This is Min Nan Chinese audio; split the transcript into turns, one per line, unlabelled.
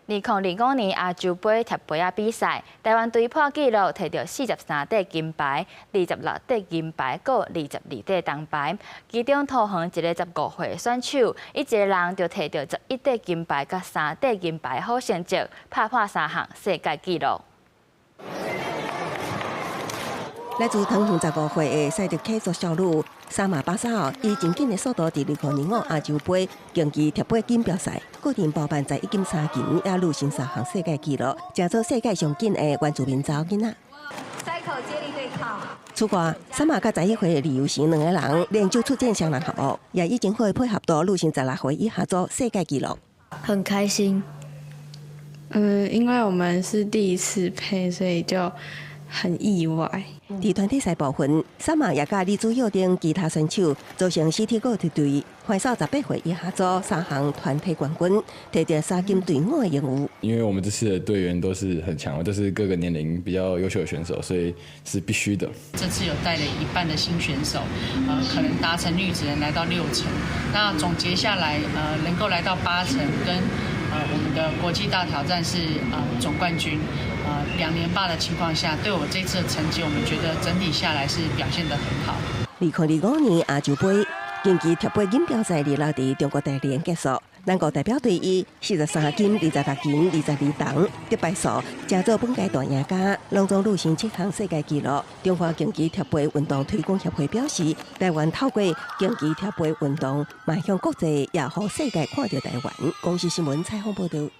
2025年亞洲盃疊杯仔比賽，台灣隊破紀錄，提著43塊金牌、26塊銀牌，閣22塊銅牌。其中桃園一个15歲選手，伊一个人就提著11塊金牌佮3塊銀牌好成績，拍破三項世界紀錄。
來自桃園15歲的賽德克族少女薩瑪巴沙爾，以真緊的速度，佇2025亞洲盃競技疊杯錦標賽，個人包辦11金3銀，也錄新三項世界紀錄，成做世界上緊的原住民查某囡仔。
三口接力對抗。
此外，薩瑪佮11歲的李尤成兩個人連續出戰雙人項目，也以真好的配合度，錄成16歲以下組世界紀錄。
很開心。
因為我們是第一次配，所以就很意外。
佇團體賽部分，薩瑪也佮李祖耀等其他選手組成 CT 哥團隊，橫掃18歲以下組三項團體冠軍，提著3金對5的榮譽。
因為我們這次的隊員都是很強，都是各個年齡比較優秀的選手，所以是必須的。
這次有帶了一半的新選手，可能達成率只能來到6成。那總結下來，能夠來到8成，跟我們的國際大挑戰是總冠軍。2連霸的情況下，對我這次的成績，我們覺得整體下來是表現得很好。
2025年亞洲盃競技疊杯錦標賽二六佇中國大連結束，咱國代表隊以43金、26銀、22銅得牌數，成做本屆大贏家，攏總錄成七項世界紀錄。中華競技疊杯運動推廣協會表示，台灣透過競技疊杯運動，邁向國際，也予世界看著台灣。公視新聞採訪報導。